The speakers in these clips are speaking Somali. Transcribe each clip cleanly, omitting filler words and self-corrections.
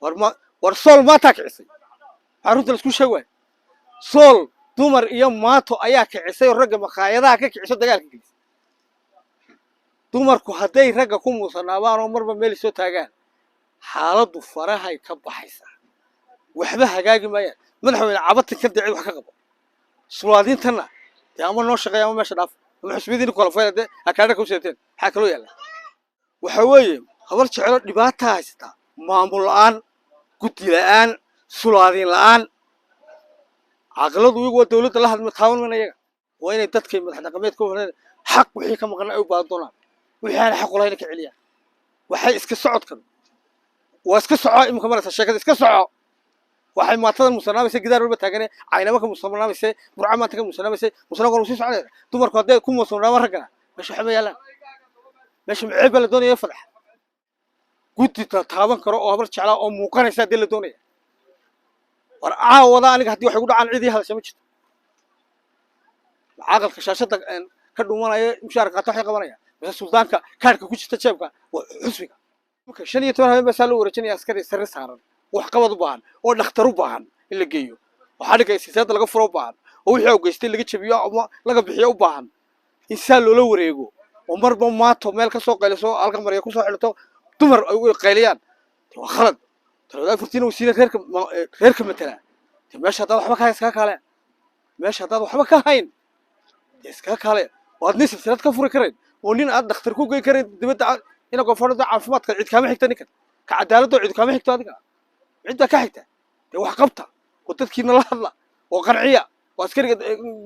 War ma war Sool maataa kicisay? Carruurta laisku sheeg waay. Sool dumar iyo maato ayaa kicisay oo ragga makhaayadaha ka kiciso, dagaalka gelisay. Dumarku hadday ragga ku muusanaabaan oo marba meel soo taagaan, xaaladdu farahay ka baxaysaa, waxba hagaagi maayaan. Madaxweyne, cabatinkan dee cid wax ka qabo. Sulaadiintanna dee ama noo shaqeeya ama meesha dhaaf ama xusbiyadiina kala fayla dee akaadha ka useeteen. Maxaa kaloo yaalla? Waxa weeye, Habar Jecelo dhibaataa haysataa: maamul la'aan, guddi la'aan, sulaadiin la'aan. Caqiladu iyagu waa dawladda la hadma, taaban mayna iyaga. Waa inay dadkay madax dhaqameedka u heleen xaq wixii ka maqan ay u baahan doonaan, wixii aan xaq u lahayn ka celiyaan. Waxay iska socodkan waa iska soco. Imika maraysa sheekada iska soco. Waxay maatadan musanaamaysa, gidaar walba taagane, Caynaba ka musanaamaysa, Burca maanta ka musanaamaysa, musanaamka sii soconaya. Dumarku hadday ku musanaamaan raggana, meesha waxba yaalaan. Meesha maceeb baa la doonaya, fadax. Guddi taaban karo oo Habar Jeclaa oo muuqanaysa haddii la doonaya. War caawada aniga haddii waxay ku dhacaan, cidii hadasha ma jirto. Caqalka shaashadda ka dhumanaya, mushaar qaata, waxay qabanaya mise suldaanka kaarka ku jirta jeebka xusbiga. Marka 15 habeen baa saa loo wareejinaya askari sare saaran, wax qabad u baahan oo dhakhtar u baahan in la geeyo, oo xadhigga silsilada laga furo u baahan, oo wixii uu geystay laga jabiyo ama laga bixiyo u baahan, in saa loola wareego oo marba maato meel ka soo qayliso, halka marya kusoo xidhato, dumar ay u qayliyaan, waa khalad. Talada afartiina wasiina reerka matala. Dee meesha haddaad waxba ka hayn, iskaga kaaleen. Meesha haddaad waxba ka hayn, dee iskaga kaaleen. Oo aad nin silsilad ka furi karayn oo nin aad dhakhtar ku geyn karayn dibadda, ina goofadhada caafimaadka cid kaama xigta, ninkan ka cadaaladoo cid kaama xigto, adiga cid baa ka xigta. Dee wax qabta oo dadkiina la hadla oo qanciya oo askariga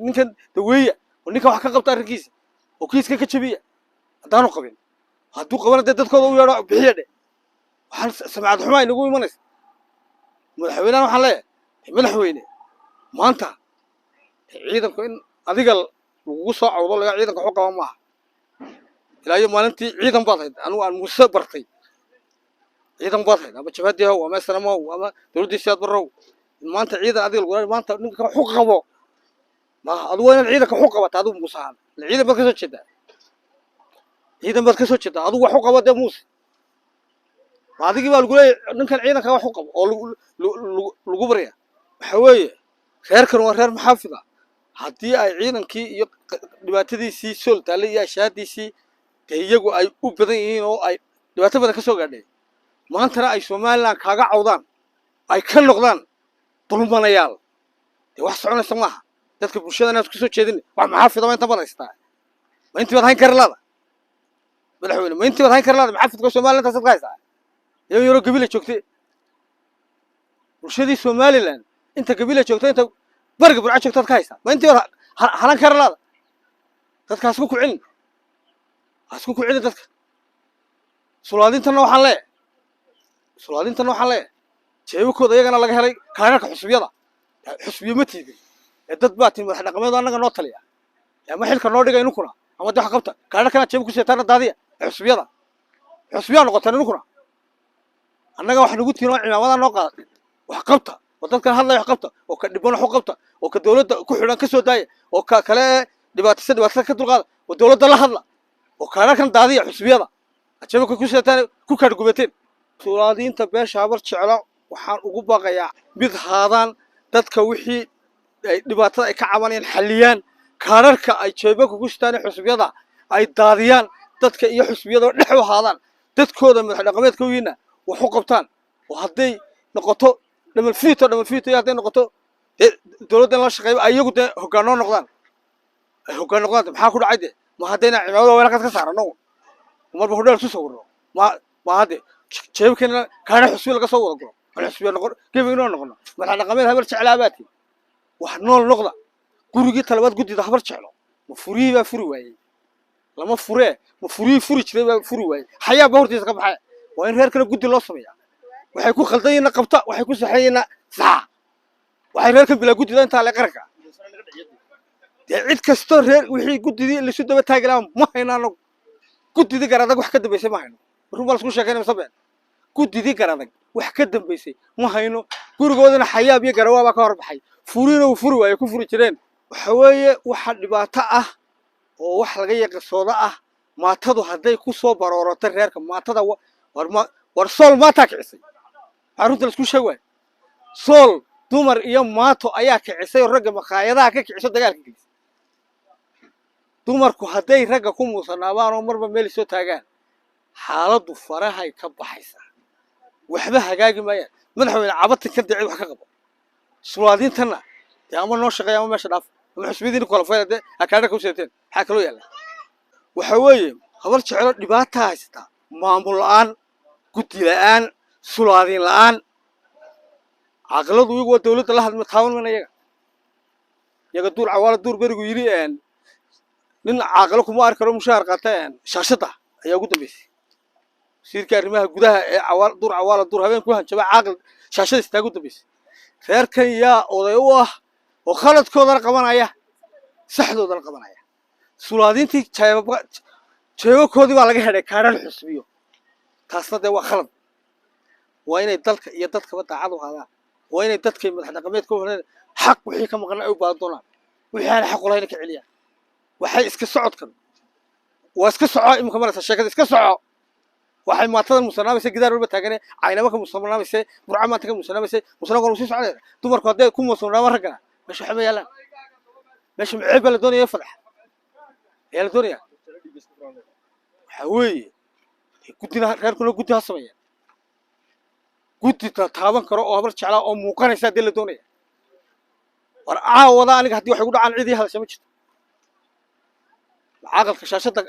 ninkan daweeya oo ninkan wax ka qabta arrinkiisa oo kiiska ka jabiya haddaanu qabin. Hadduu qabana, dee dadkooda u yeedho, bixiya dhe. Waxaan samacad xumaa inagu imanaysa. Madaxweynahan waxaan leeyahay: madaxweyne, maanta ciidanku in adiga lagugu soo cawdo laga ciidanka waxu qaba maaha. Ilaa iyo maalintii ciidan baad hayd, anigu aan Muuse bartay ciidan baad hayd, ama jabhadii how ama SNM-ow ama dowladdii Siyaad Barrow. Maanta ciidan adiga lagu maanta ninka waxu qabo maaha. Adigu waa inaad ciidanka waxu qabata. Adigu Muuse ahaan ciidan baad ka soo jeedaa, ciidan baad ka soo jeedaa. Adigu wax u qabo dee, Muuse. Ma adigii baa lagu leeyahy ninkan ciidanka wax u qabo oo lagu barya? Waxa weeye, reerkan waa reer maxaafid ah. Haddii ay ciidankii iyo dhibaatadiisii Sool taallay iyo ashaadiisii dee iyagu ay u badan yihiin oo ay dhibaato badan ka soo gaadhay, maantana ay Somaliland kaaga cawdaan, ay ka noqdaan dulmanayaal, dee wax soconaysa maaha. Dadka bulshada inaad ku soo jeedin wax maxaafida ma inta baad haystaa? Ma intii baad hayn kari laada, madaxweyne? Ma intii baad hayn kari laada? Maxaafidka Somaliland intaasaad ka haystaa? Iyo yaroo Gabila joogtay, bulshadii Somaliland inta Gabila joogta, inta bariga Burca joogtaad ka haysaa. Ma intii baad halan kari laada? Dadka hasku kucilin, hasku kucilin dadka. Sulaadintanna waxaan leeyahay, sulaadintanna waxaan leeyahay, jeebakooda iyagana laga helay kaararka xusbiyada. Xusbiyo ma tiidin ee dad baa tin madax dhaqameed annaga noo taliya, ama xilka noo dhiga inunkuna, ama de wax qabta. Kaararkana jeeba ku seetaana daadiya xusbiyada. Xusbiyaa noqoteen inunkuna, annaga wax nagu tihin oo cimaamada noo qaadatay. Wax qabta oo dadkan hadlaya wax qabta, oo ka dhiban wax u qabta, oo ka dowladda ku xidhan ka soo daaya, oo ka kale dhibaataysa dhibaatada ka dulqaada, oo dowladda la hadla, oo kaararkan daadiya xusbiyada jeebaka ku seetaan ku kaadhgubateen. Sulaadiinta beesha Habar Jeclo waxaan ugu baaqayaa mid haadaan dadka wixii ay dhibaatada ay ka cabanayaan xalliyaan, kaararka ay jeebaka ku sitaan xusbiyada ay daadiyaan, dadka iyo xusbiyada dhex u haadaan, dadkooda madax dhaqameedka wiina wax u qabtaan, oo hadday noqoto dhamal fiito, dhamal fiito, iyo hadday noqoto dee dowladda in la shaqeeyo, ay iyagu dee hoggaanoo noqdaan, ay hoggaan noqdaan. Maxaa ku dhacay? De ma haddayna cimaamada waa halkaas ka saarano, marba hodheel ku sawirno, ma hadde jeebkeena kaana xusbi laga soo wada guro, aan xusbiya noqon, gebi inoo noqono. Madax dhaqameed Habar Jeclaa baa tihi, wax nool noqda. Gurigii talabaad guddida Habar Jeclo ma furihii baa furi waayey? Lama furee, ma furihii furi jiray baa furi waayey? Xayaa baa hortiisa ka baxay. Waa in reerkana guddi loo sameeyaa. Waxay ku khaldan yihiinna qabta, waxay ku saxan yihiinna saxa. Waxay reerkan bilaa guddida intaa le qaranka dee cid kastoo reer wixii guddidii laisu daba taagi lahaa ma hayno. Anagu guddidii Garadag wax ka dambaysay ma hayno. Run baa lasku sheekeynaya mise been? Guddidii Garadag wax ka dambaysay ma hayno. Gurigoodana xayaab iyo garawaa baa ka hor baxay, furina uu furi waaye ku furi jireen. Waxa weeye, waxa dhibaato ah oo wax laga yaqasoodo ah, maatadu hadday ku soo baroorato reerka maatada. War ma war Sool maataa kicisay? Maxaa runta laisku sheeg waaya? Sool dumar iyo maato ayaa kicisay oo ragga makhaayadaha ka kiciso, dagaalka gelisay. Dumarku hadday ragga ku muusanaabaan oo marba meel soo taagaan, xaaladdu farahay ka baxaysaa, waxba hagaagi maayaan. Madaxweyne, cabatinkan dee cid wax ka qabo. Sulaadiintanna dee ama noo shaqeeya ama meesha dhaaf ama xusbiyadiina kala fayla dee akaadha ka useeteen. Maxaa kaloo yaalla? Waxa weeye, Habar Jecelo dhibaataa haysataa: maamul la'aan, guddi la'aan, sulaadiin la'aan. Caqiladu iyagu waa dawladda la hadma, taaban mayna iyaga. Iyaga Duur Cawaala Duur berigu yidhi nin caaqilo kuma arki karo mushaar qaata shaashadda ayaa ugu dambeysay. Wasiirka arrimaha gudaha ee Cawaal Duur Cawaala Duur habeen ku hanjaba caaqil shaashada istaagu dambeysay. Reerkan yaa oday u ah oo khaladkoodana qabanaya, saxdoodana qabanaya? Sulaadiintii jeebaba jeebakoodii baa laga helay kaadhan xusbiyo. Taasna dee waa khalad. Waa inay dalka iyo dadkaba daacad u ahaadaan. Waa inay dadkay madax dhaqameedka u heleen xaq wixii ka maqan ay u baahan doonaan, wixii aan xaq u lahayn ka celiyaan. Waxay iska socodkan waa iska soco. Iminka maraysa sheekada iska soco. Waxay maatadan musanaamaysa, gidaar walba taagane, Caynaba ka musanaamaysa, Burca maanta ka musanaamaysa, musanaagona sii socdeen. Dumarku hadday ku musanaamaan raggana, meesha waxba ma yaalaan. Meesha maceeb baa la doonaya, fadax ayaa la doonaya. Waxaa weeye, guddina reerkuna guddi ha sameeyaan, guddi taaban karo oo Habar Jeclaa oo muuqanaysa haddii la doonaya. War caawada aniga haddii waxay ku dhacaan, cidii hadasha ma jirto. Caqalka shaashadda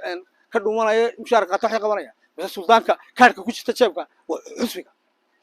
ka dhumanaya mushaar qaata waxay qabanaya, mise suldaanka kaadhka ku jirta jeebka xusbiga?